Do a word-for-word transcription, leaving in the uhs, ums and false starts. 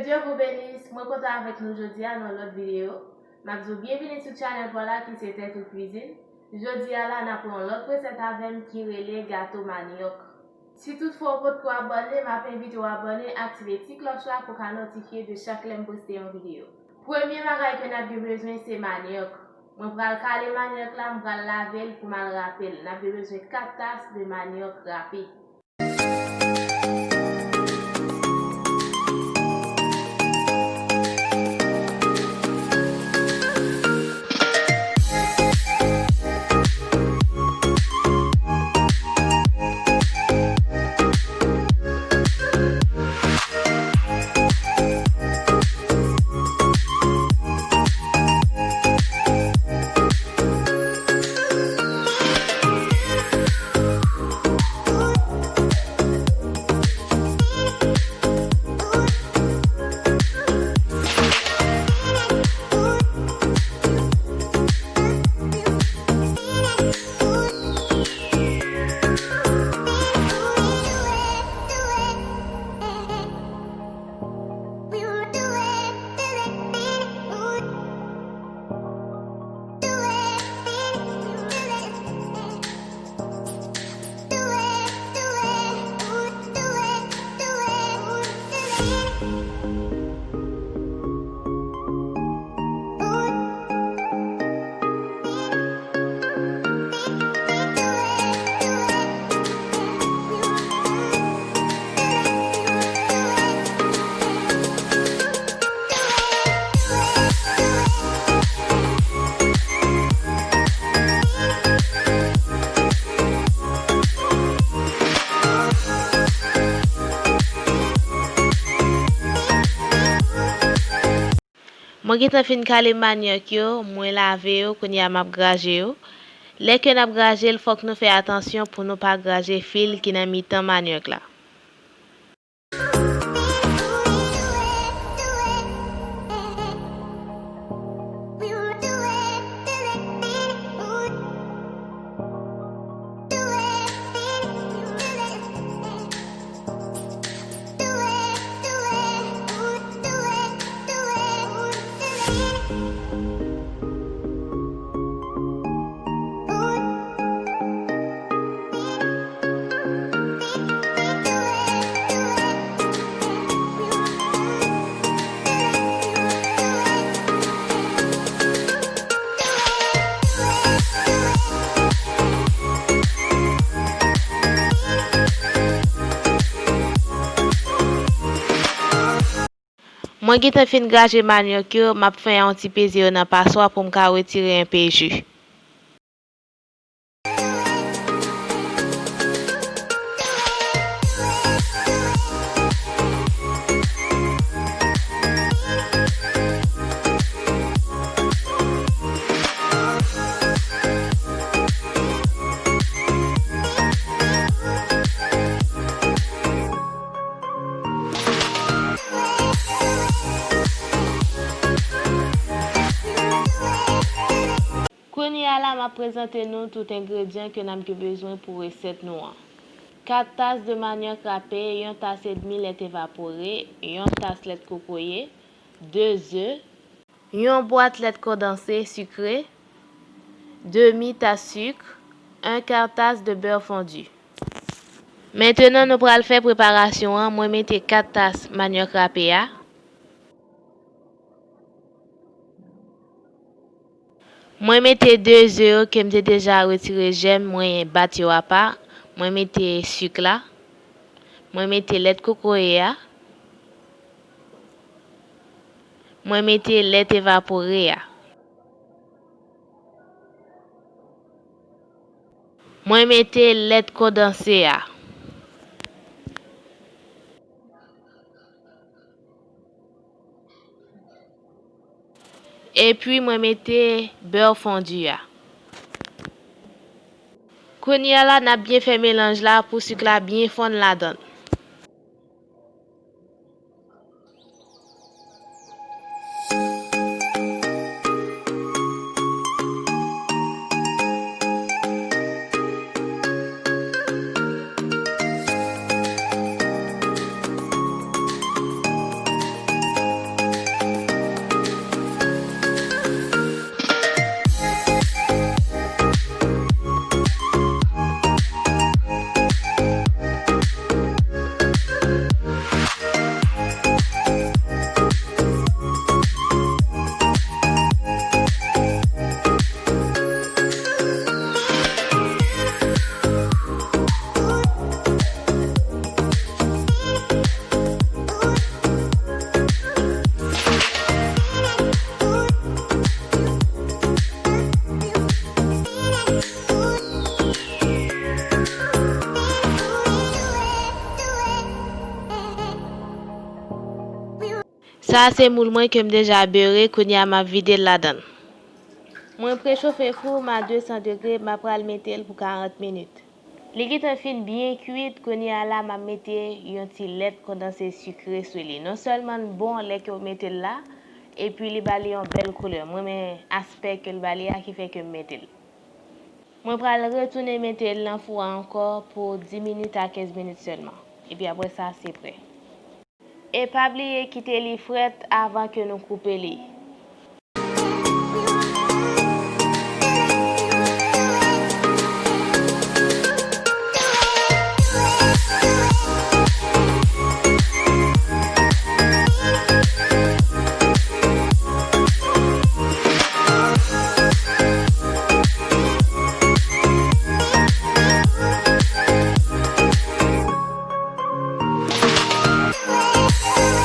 Dieu vous bénisse, mwen kontan avèk nou jodi a nan lòt videyo. M ap di w byenvini sou channel pa w la ki se Tèt ou Kwizin. Jodi a la, n ap wè yon lòt resèt avè m ki rele gato manyòk. Si toutfwa w potko abòne, m ap envite w abòne, aktive ti klòch la pou w ka notifye de chak lè m poste yon videyo. Premye bagay ke n ap gen bezwen se manyòk. Mwen pral kale manyòk la, m pral lave l pou m al rape l. N ap gen bezwen kat tas de manyòk rape. Mwen gentan fin kale manyòk yo, mwen lave yo, kounye a m ap graje yo. Lè ke n ap graje l, fòk nou fè atansyon pou nou pa graje fil ki nan mitan manyòk la. Mwen gentan fin graje manyòk yo, m ap fè yon ti peze yo nan paswa pou m ka retire enpe ji. Kounye a la, m ap prezante nou tout engredyan ke n ap gen bezwen pou resèt nou an. Kat tas de manyòk rape, yon tas edmi lèt evapore, yon tas lèt kokoye, de ze, yon bwat lèt kondanse sikre, demi tas sik, un quart tas de bè fondi. Mentenan, nou pral fè preparasyon an. Mwen mete kat tas manyòk rape a. Mwen mete de ze yo ke m te deja retire jèm, mwen bat yo apa. Mwen mete sik la. Mwen mete lèt kokoye a. Mwen mete lèt evapore a. Mwen mete lèt kondanse a. Epi mwen mete bè fondi a. Kounye a la, n ap byen fè melanj la pou sik la byen fonn ladan l. Sa a se moul mwen ke m deja bere, kounye a m ap vide l ladan l. Mwen prechofe fou m a de san degre, m ap pral mete l pou karant minit. Li gentan fin byen kwit, kounye a la m ap mete yon ti lèt kondanse sikre sou li. Non sèlman l bon lè ke w mete l la, epi li ba li yon bèl koulè. Mwen renmen aspè ke l ba li a ki fè ke m mete l. Mwen pral retounen mete l nan fou a ankò pou dis minit a kenz minit sèlman. Epi apre sa, se prè. E pa bliye kite li frèt avan ke nou koupe li.